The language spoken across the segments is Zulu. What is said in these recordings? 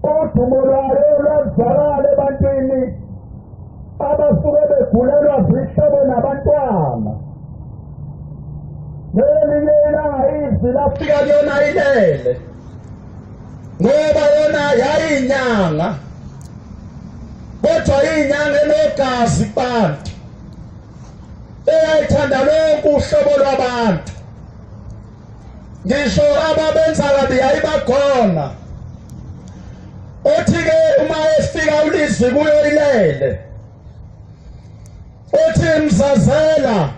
Udumo lwayo lwazwakala ebantwini abasuke begulelwa zihlobo nabantwana. Ngelinye ilanga izwi lafika kuyona ilele, ngoba yona yayinyanga, kodwa iyinyanga enogazi kubantu, eyayithanda lonke uhlobo lwabantu. Ngisho ababenza kabi yayibagona. Uthi-ke uma efika ulizwi kuyo ilele, uthi mzazela,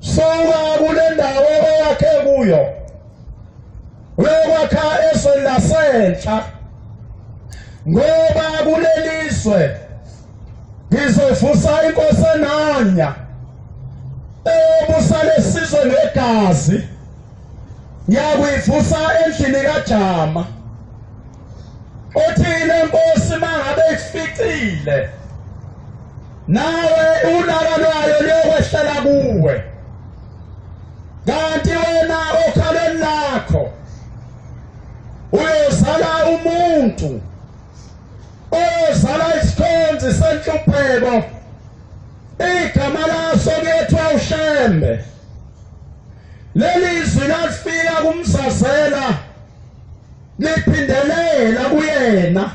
suka kule ndawo owakhe kuyo uyokwakha ezweni lasenhla, ngoba kulelizwe ngizovusa inkosi enonya eyobusa lesizwe ngegazi, ngiyakuyivusa endlini kaJama. Uthi le nkosi mangabe ikuficile nawe ulaka lwayo luyokwehlela kuwe, kanti wena okhalweni lakho uyozala umuntu ozala isikhonzi senhlupheko, igama laso kuyethiwa uShembe. Leli zwi lafika kumzazela liphindelela kuyena,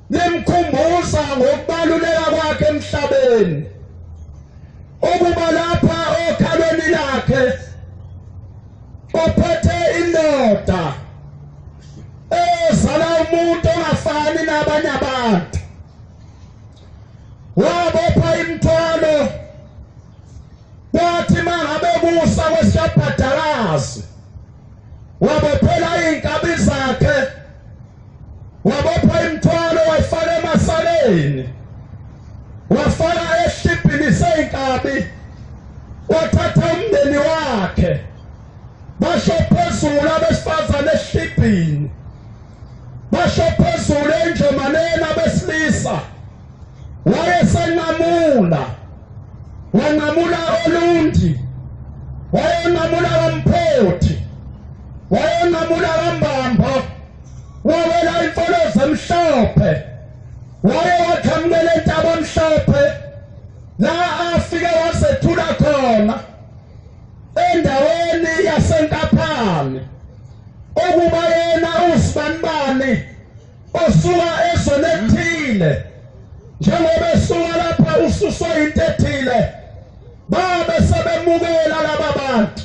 limkhumbuza ngokubaluleka kwakhe emhlabeni, ukuba lapha okhalweni lakhe uphethe indoda ezala umuntu ongafani nabanye abantu. Wabopha imithwalo, kwathi mangabe kusa kwesabhadakazi wabophela iy'nkabi zakhe, wabopha imithwalo wayifaka emasaleni, wafaka ehlibhini sey'nkabi, wathatha umndeni wakhe, basho phezulu abesifazane ehlibhini, basho phezulu enjomaneni abesilisa. Wayesenqamula, wanqamula Olundi, wayenqamula kaMphothi, wayenqamula kaMbambo, wawela imfolozi emhlophe, waye waqhamukela entaba emhlophe la afike wazethula khona endaweni yasenkaphane, ukuba yena usibanibani osuka ezweni elithile, njengoba esuka lapha ususwa into ethile. Babe sebemukela laba bantu,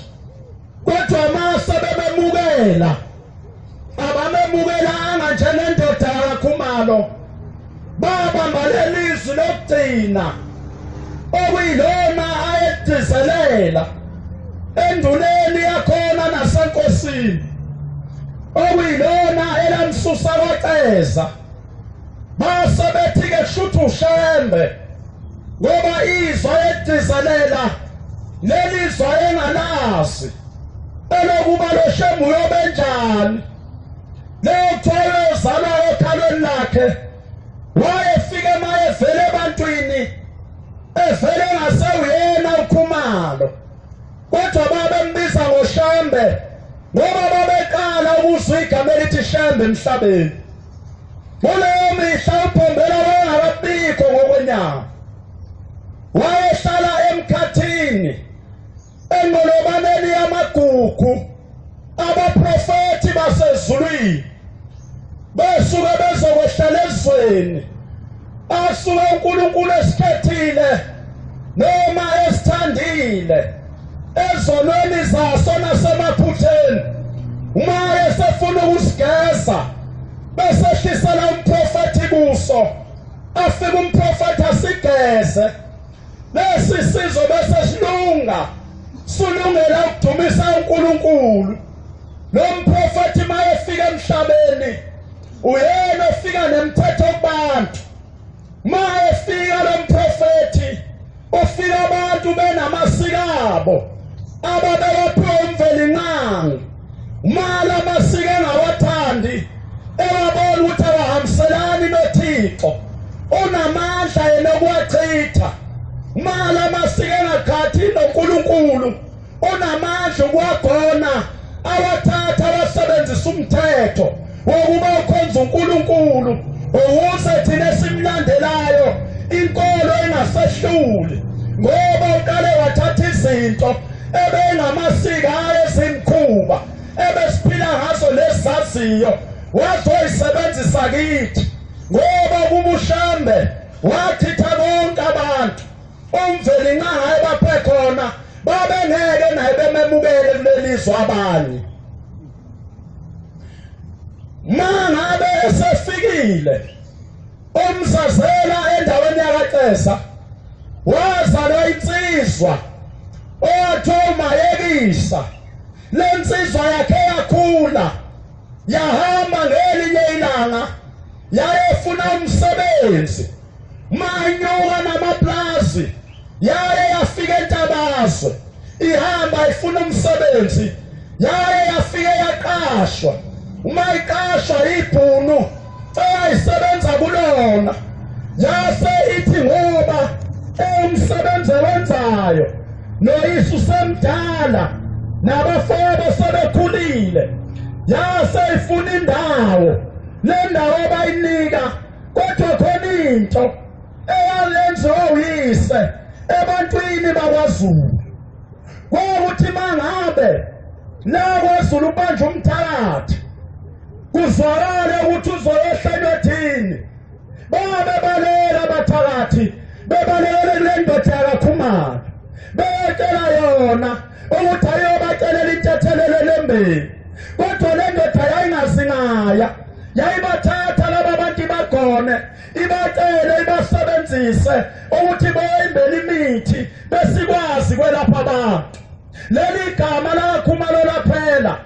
kodwa mase bebemukela abamemukelanga njengendoda kaKhumalo, babamba lelizwi lokugcina okuyilona ayegcizelela enduneni yakhona nasenkosini, okuyilona elamsusa kwaceza. Base bethi-ke kushuthi uShembe, ngoba izwa egcizelela leli zwa engalazi elokuba lo Shembe uyobenjani, leyo kuthiwa uyozalwa okhalweni lakhe. Wayefike mayevele ebantwini evele ngasewuyena uKhumalo, kodwa babembiza ngoShembe ngoba babeqala ukuzwa igama elithi Shembe emhlabeni. Kuleyo mihla uBhombela wayengakabikho ngokwenyama, wayehlala emkhathini enqolobaneni yamagugu abaprofethi basezulwini besuke bezokwehlela ezweni asuke uNkulunkulu esikhethile noma esithandile ezonweni zaso nasemaphutheni. Uma esefuna ukusigeza besehlisela umprofethi kuso, afike umprofethi asigeze lesi sizwe, bese silunga sulungela ukudumisa uNkulunkulu. Lo mprofethi mayefika emhlabeni uyena ofika nemithetho kubantu. Mayefika lo mprofethi ufika abantu benamasiko abo ababewaphiwe uMvelinqangi. Uma la masiko engawathandi, ewabona ukuthi awahambiselani noThixo, unamandla yena okuwachitha. Uma la masiko engaqhathi noNkulunkulu, unamandla ukuwagona, awathatha awasebenzisa. umthetho wokuba ukhonza uNkulunkulu ukuze thina esimlandelayo inkolo ingasehluli ngoba uqale wathatha izinto ebengamasiko ayezimkhuba ebesiphila ngazo lezaziyo wazoyisebenzisa kithi ngoba kubushambe wachitha bonke abantu uMvelinqangi ayebaphe khona babengeke naye bememukele kuleli zwe abanye. Mangabe esefikile uMzazela endaweni yakaXesa wazalwa insizwa owathi umayekisa le nsizwa yakhe yakhula yahamba ngelinye ilanga yayofuna umsebenzi manyuka namaplazi yaye yafika entabazwe ihamba ifuna umsebenzi yaye yafike yaqashwa uma iqashwa ibhunu eyayisebenza kulona yase ithi ngoba ewumsebenzi owenzayo noyise usemdala nabafowabo sebekhulile yase ifuna indawo le ndawo abayinika kodwa khona into eyalenziwa uyise ebantwini bakwaZulu kwakuthi mangabe la kwaZulu ubanjwa umthakathi kuzwakale ukuthi uzoyehla enyothini babe baleka abathakathi bebalekele kule ndoda yakaKhumalo beyocela yona ukuthi ayobacelela intethelelo elembeni kodwa le ndoda yayingazingaya yayibathatha laba bantu ibagone ibacele ibasebenzise ukuthi boyimbele imithi besikwazi kwelapha abantu leli gama lakakhumalo laphela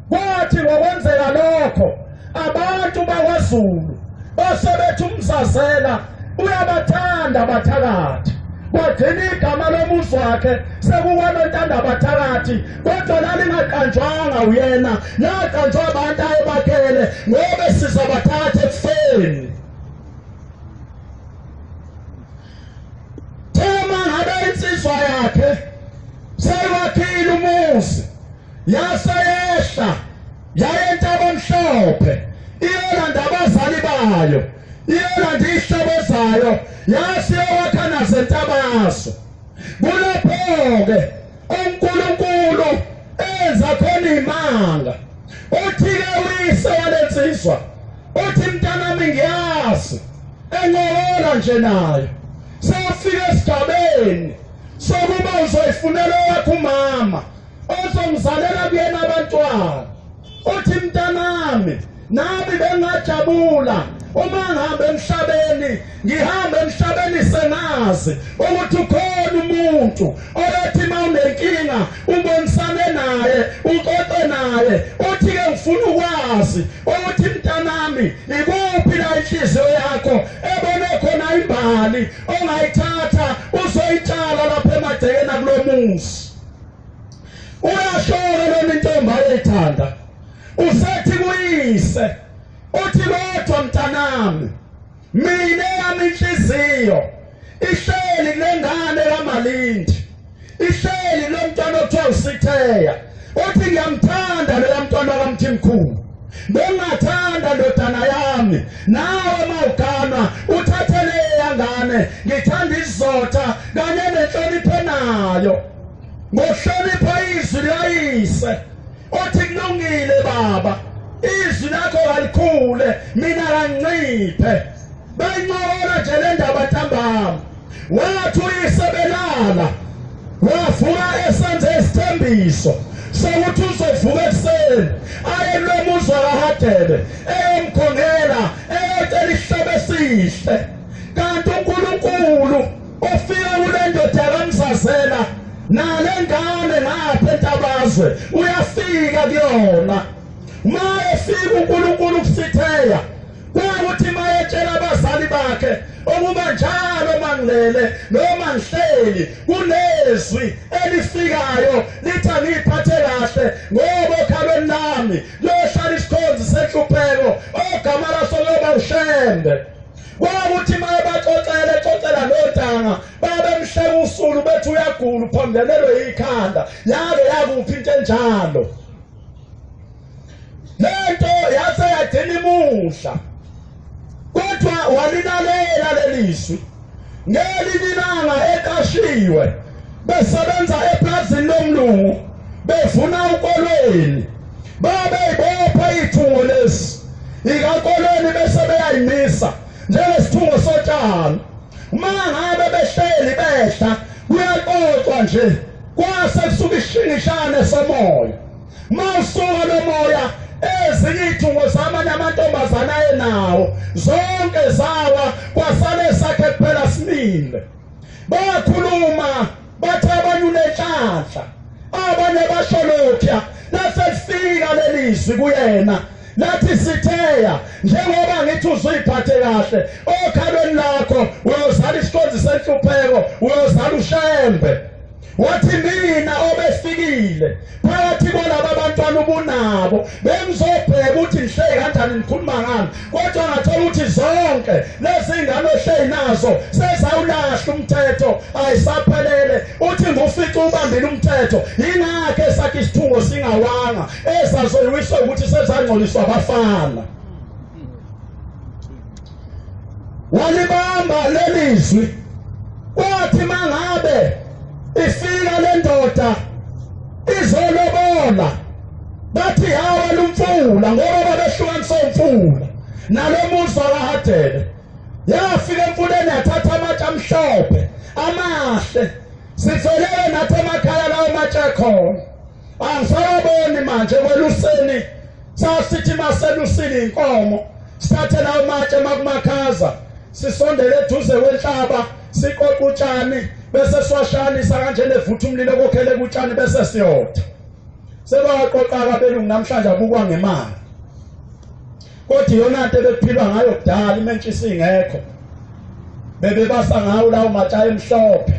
kwathi ngokwenzeka lokho abantu bakwaZulu base bethi umzazela uyabathanda abathakathi kwagcina igama lomuzi wakhe sekukwanontanda abathakathi kodwa lalingaqanjwanga uyena laqanjwa abantu ayebakhele ngoba sizobathatha ekufeni Thema ngabe insizwa yakhe seyiwakhile umuzi yase yehla yaye entabamhlophe iyolanda abazali bayo iyolanda iy'hlobo zayo yase yowakha nasentabazwe kulapho-ke uNkulunkulu enza khona imanga uthi-ke uyise wale nsizwa uthi mntanami ngiyazi encokola nje nayo sewufika esigabeni sokuba uzoyifunela owakho umama ozomzalela kuyena abantwana uthi mntanami nami bengajabula uma ngihambe emhlabeni ngihambe emhlabeni sengazi ukuthi ukhona umuntu oyothi uma unenkinga ubonisane naye uxoxe naye uthi-ke ngifuna ukwazi ukuthi mntanami ikuphi la inhliziyo yakho ebone khona imbali ongayithatha uzoyitshala lapha emagcekeni akulo muzi uyashoka lona intombi ayeyithanda usethi kuyise uthi kodwa mntanami mina yami inhliziyo ihleli kule ngane kaMalindi ihleli lo mntwana okuthiwa uSitheya uthi ngiyamthanda loya mntwana kaMthimkhulu bengingathanda ndodana yami nawe mawugana uthathe leya ngane ngithanda isizotha kanye nenhlonipho enayo ngohlonipha izwi likayise othi kulungile baba izwi lakho kalikhule mina kanciphe bayincokola nje le ndaba ntambama wathi uyise belala wavuka esenze isithembiso sokuthi uzovuka ekuseni aye kulomuzwa kaHadebe eyomkhongela eyocela isihlobo esihle kanti uNkulunkulu ofika kule ndoda kamzazela nale ngane ngapha entabazwe uyafika kuyona uma efika uNkulunkulu kusithela kuwukuthi uma etshela abazali bakhe ukuba njalo mangilele noma ngihleli kunezwi elifikayo lithi angiyiphathe kahle ngoba okhalweni lami kuyohlala isikhonzi senhlupheko ogama laso loba uShembe kwakuthi uma ebaxoxela exoxela nontanga babemhleka usulu bethi uyagula uphambanelwe yikhanda yake yakuphi into enjalo le nto. Yagcina imudla. Kodwa walilalela lelizwi. Ngelinye ilanga eqashiwe besebenza eplazini lomlungu bevuna ukolweni babeyibopha ithungo lesi ikakolweni bese beyayimisa njengesithungo sotshani. Uma ngabe behleli behla kuyaxoxwa nje kwase kusuka ishingishane somoya. Mawusuka lo moya ezinye iy'thungo zamanye amantombazane ayenawo zonke zawa kwasale sakhe kuphela simile. Bakhuluma bathi abanye unenhlanhla, abanye basho lokhuya. Lase lifika lelizwi kuyena lathi sitheya njengoba ngithi uzuyiphathe kahle okhalweni lakho uyozala isikhonzi senhlupheko uyozala ushembe. Wathi mina obefikile phakathi kwalaba bantwana ubunabo bengizobheka ukuthi ngihleki kanjani ngikhuluma ngani, kodwa ngathola ukuthi zonke lezi ngane ohleki nazo sezawulahla umthetho, ayisaphelele. Uthi ngufica ubambile umthetho, yingakho esakhe isithungo singawanga, esazoyiwiswa ukuthi sezangcoliswa abafana. Walibamba lelizwi, kwathi mangabe ifika le ndoda izolobola bathi hawa lumfula ngoba babehlukanisa umfula nalo muzi wakahadebe. Yafika emfuleni yathatha amatshe amhlophe amahle, sifelele nathi emakhaya lawo matshe akhona angisawaboni manje. Kweluseni sasithi maselusile inkomo sithathe lawo matshe makumakhaza sisondele eduze kwenhlaba siqoqa utshani bese siwashanisa kanje nevutha umlilo kokhele kutshani bese siyotha. Sebaqoqa abelungu namhlanje abukwa ngemali, kodwa iyona nto ebekuphilwa ngayo kudala imentshisi ingekho, bebebasa ngawo lawo matshe emhlophe.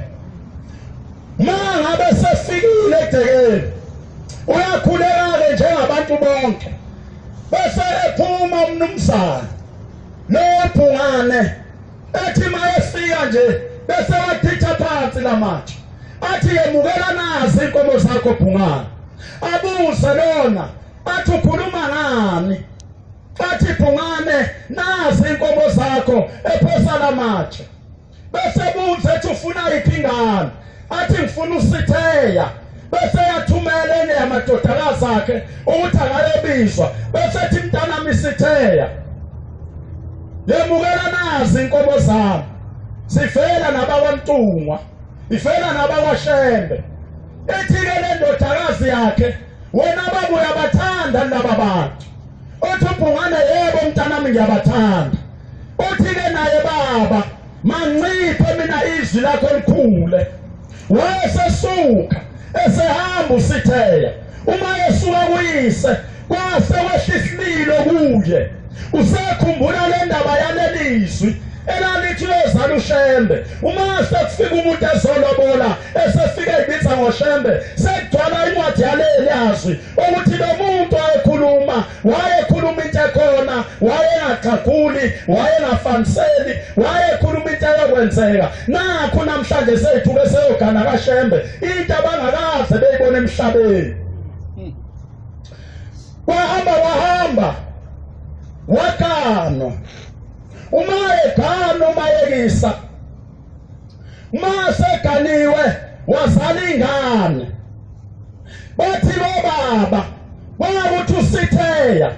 Uma ngabe sefikile egcekeni uyakhuleka-ke njengabantu bonke, bese ephuma umnumzane lowo bhungane ethi mayefika nje bese wachitha phansi lamatshe athi yemukela nazi inkomo zakho bhungane. Abuze lona athi ukhuluma ngani? Athi bhungane nazi inkomo zakho, ephosa lamatshe. Bese buza ethi ufuna yiphi ingane? Athi ngifuna usitheya. Bese yathumela enye yamadodakazi akhe ukuthi akayobizwa, bese ethi mntanami sitheya yemukela nazi inkomo zami, sifela nabakwaMtungwa, ifela nabakwaShembe. Ethi-ke le ndodakazi yakhe, wena baba uyabathanda laba bantu? Uthi ubhungane yebo mntanami ngiyabathanda. Uthi-ke naye baba manciphe mina izwi lakho likhule. Wayesesuka esehamba usitheya, uma esuka kuyise kwase kwehla isililo kuye. Usekhumbula le ndaba yalelizwi elalithi uyozala uShembe. Uma sekufika umuntu ezolobola esefika ebiza ngoShembe, sekugcwala incwadi yaleli azwi ukuthi lo muntu wayekhuluma wayekhuluma into ekhona, wayengagaguli, wayengafaniseli, wayekhuluma into eyokwenzeka. Nakhu namhlanje sethu seyogana kaShembe, into abangakaze beyibone emhlabeni. Wahamba wahamba waganwa, uma eganwa umayekisa, uma seganiwe wazala ingane. Bathi lobaba kwakuthi usitheya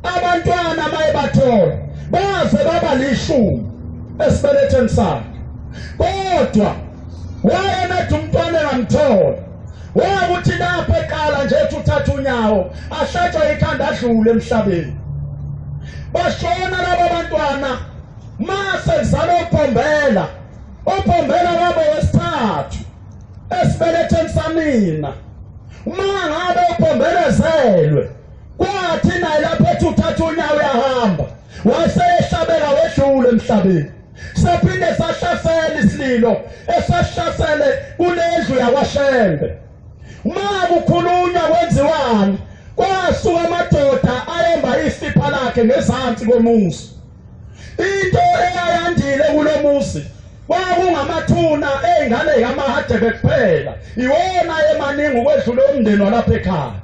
abantwana mayebathola baze baba lishumi esibelethweni sakhe, kodwa wayenetha umntwana engamthola. Wakuthi lapho eqala nje ethi uthatha unyawo ahlatshwe ikhanda adlule emhlabeni. Bashona laba bantwana mase kuzalwa uPhombela. uPhombela wabo wesithathu esibelethweni samina. Uma ngabe uphombelezelwe kwathi naye lapho ethi uthatha unyawo uyahamba, waseyehlabela wedlule emhlabeni. Saphinde sahlasela isililo esahlasele kulendlu yakwaShembe. Uma kukhulunywa kwenziwani, kwasuka amadoda ayemba isipha lakhe ngezansi komuzi. Into eyayandile kulomuzi kwakungamathuna ey'ngane yamahadebe kuphela, iwona emaningi ukwedlula umndeni walapha ekhaya.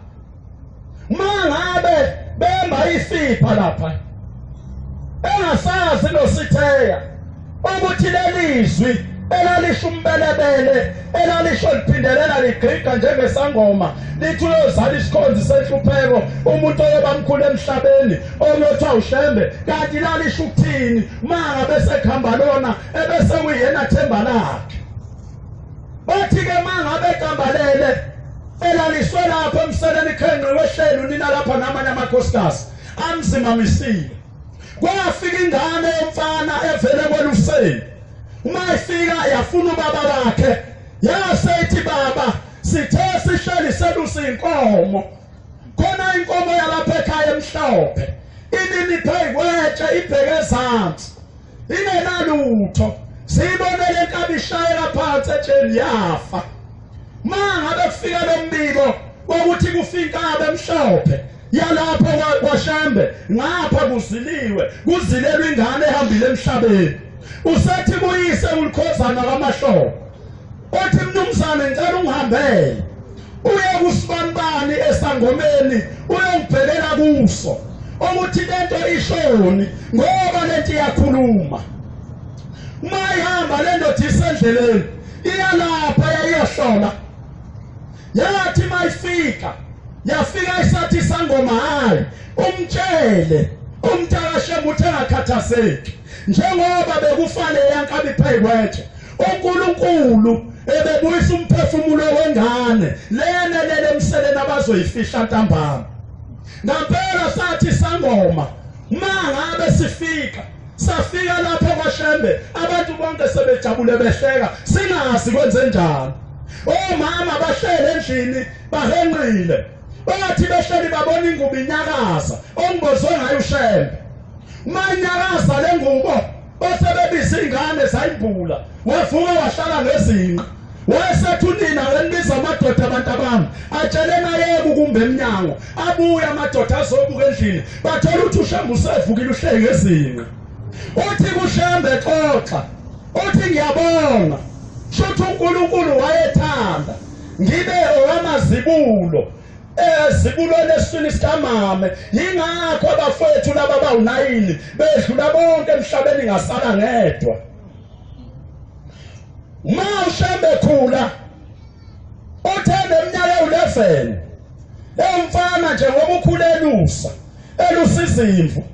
Uma ngabe Bemba isipha lapha engasazi noSitheya ukuthi lelizwi elalisho umbelebele, elalisho liphindelela ligqigqa njengesangoma, lithi uyozala isikhonzi senhlupheko, umuntu oyoba mkhulu emhlabeni oyothiwa uShembe, kanti lalisho ukuthini uma ngabe sekuhamba lona ebese kuyena themba lakhe. Bathi-ke uma ngabe eqambalele elaliswe lapho emseleni khenqi wehleli unina lapha namanye amakhosikazi amzimamisile, kwafika ingane yomfana evele kweluseni. Uma ifika yafuna ubaba wakhe, yase ithi, baba, sithe sihleli selusa inkomo, khona inkomo yalapha ekhaya emhlophe inini phezu kwetshe ibheke ezansi ingenalutho, siyibonele inkabi ishayela phansi etsheni yafa. Ma ngabe kufika lo mbiko wokuthi kufa inkabi emhlophe yalapho kwaShembe, ngapha kuziliwe, kuzilelwa ingane ehambile emhlabeni. Usethi kuyise uLikhozana kaMahlobo, uthi, mnumzane, ngicela ungihambele uye kusibanibani esangomeni uyongibhekela kuso ukuthi lento ishoni, ngoba lento iyakhuluma. Uma ihamba le ndoda isendleleni iyalapha yayiyohlola, yathi mayifika yafika isathi isangoma, hayi, umtshele umntakashembe uthi engakhathazeki, njengoba bekufane yankabi phezu uNkulunkulu ebebuyisa umphefumulo wengane lena lele emseleni abazoyifihla ntambama. Ngampela sathi sangoma uma ngabe sifika, safika lapho kwaShembe abantu bonke sebejabule behleka, singazi kwenze njani. Omama bahlele endlini bahenqile, bathi behleli babona ingubo inyakaza ongibozwe ngayo uShembe. Uma inyakaza le ngubo base bebiza ingane zayimbula, wavuka wahlala ngezinqa. Wayesethi unina, ngenibiza amadoda abantu abami atshele nayeke ukumba emnyango. Abuye amadoda azobuka endlini, bathola ukuthi uShembe usevukile uhleli ngezinqa. Uthi kuShembe xoxa, uthi ngiyabonga, shuthi uNkulunkulu wayethanda ngibe owamazibulo ezibulweni esiswini sikamame, yingakho abafowethu laba bawu-9 bedlula bonke emhlabeni, ngasala ngedwa. Uma uShembe khula uthe neminyaka ewu-11 ewumfana nje, ngoba ukhula elusa elusa izimvu,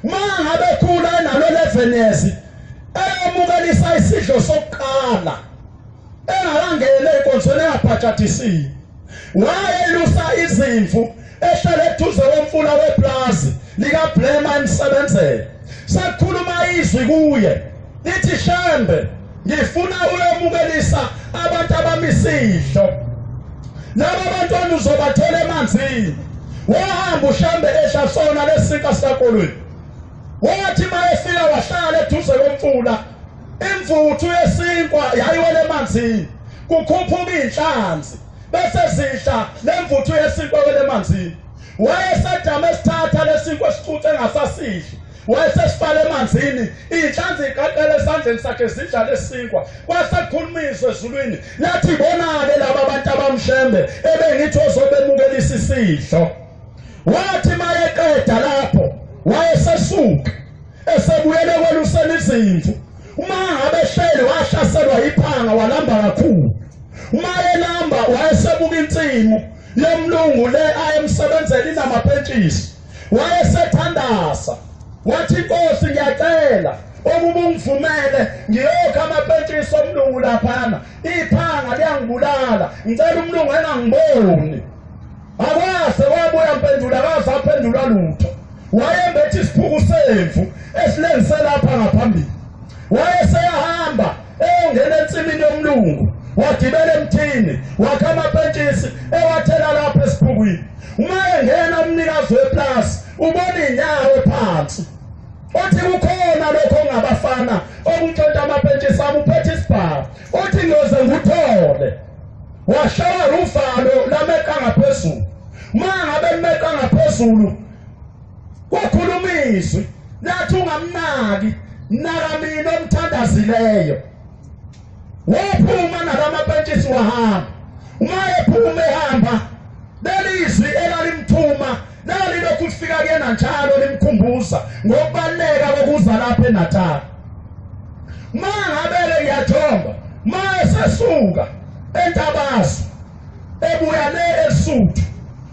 uma ngabe khula enalo 11 years eyomukelisa isidlo sokuqala engakangeni ey'nkonzweni engabhajadisiwe, wayelusa izimvu ehlala eduze komfula weplazi likaBlema emsebenzela. Sekukhuluma izwi kuye lithi, Shembe, ngifuna uyomukelisa abantu abamisidlo, laba abantwana uzobathola emanzini. Wahamba uShembe ehla sona lesinka sikakolweni, wathi mayefika wahlala eduze komfula, imvuthu yesinkwa yayiwela emanzini, kukhuphuka iy'nhlanzi bese zidla lemvuthu yesinkwa wele emanzini. Wayesedama esithatha lesinkwa esicuce engasasidli, wayesesifaka emanzini, iy'nhlanzi iqaqela esandleni sakhe zidla lesinkwa. Kwase kukhuluma izwi ezulwini lathi, bona-ke laba abantu abamshembe ebengithi ozobemukelisa isidlo. Wathi mayeqeda lapho wayesesuka esebuyele kwelusela izimvu. Uma ngabe ehleli wahlaselwa iphanga, walamba kakhulu. Uma elamba wayesebuka insimu yomlungu le ayemsebenzela inamapentshisi, wayesethandaza wathi, Inkosi, ngiyacela ukuba ungivumele ngiyokha amapentshisi omlungu laphana, iphanga liyangibulala, ngicela umlungu engangiboni. Akwaze wabuya mpendula, akaze aphendulwa lutho. Wayembethe isiphuku semvu esilengise lapha ngaphambili. Wayeseyahamba eyongena ensimini yomlungu, wagibela emthini, wakha amapentshisi ewathela lapha esiphukwini. Uma engena umnikazi weplasi ubona iy'nyawo phansi, uthi kukhona lokho ongabafana okuntshontsha amapentshisi ami, uphethe isibhamu, uthi ngiyoze ngikuthole. Washawa uvalo lameqa ngaphezulu. Uma ngabe limeqa ngaphezulu kwakhuluma izwi lathi, ungamnaki, naka mina omthandazileyo. Waphuma nalamapentshisi wahamba. Uma ephuma ehamba, leli zwi elalimthuma lalilokhu Lilokhu lifika kuyena njalo limkhumbuza ngokubaluleka kokuza lapha eNatal. Uma ngabe-ke ngiyathomba, uma esesuka eNtabazo ebuya le eSuthu,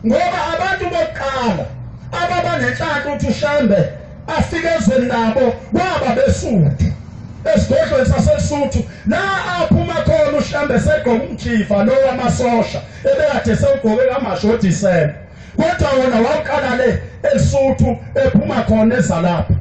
ngoba abantu bokuqala ababa nenhlanhla ukuthi uShembe afike ezweni labo kwaba beSuthu, esigodlweni saseSuthu la aphuma khona uShembe segqoka umjiva lo wamasosha ebekade sewugqoke kamashodisela, kodwa wona wawuqala le eSuthu ephuma khona ezalapha.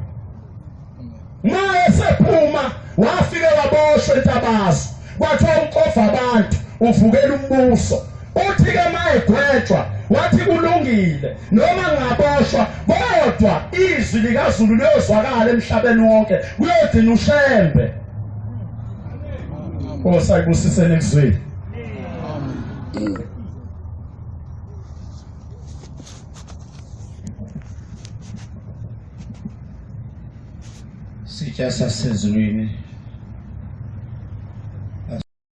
Uma esephuma wafike waboshwa eNtabazo, kwathiwa uxova abantu, uvukela umbuso. Uthi-ke uma egwetshwa wathi kulungile noma ngingaboshwa, kodwa izwi likaZulu liyozwakala emhlabeni wonke, kuyogcina uShembe. Nkosi ayibusiseni ekuzwini. Sitsha sasezulwini.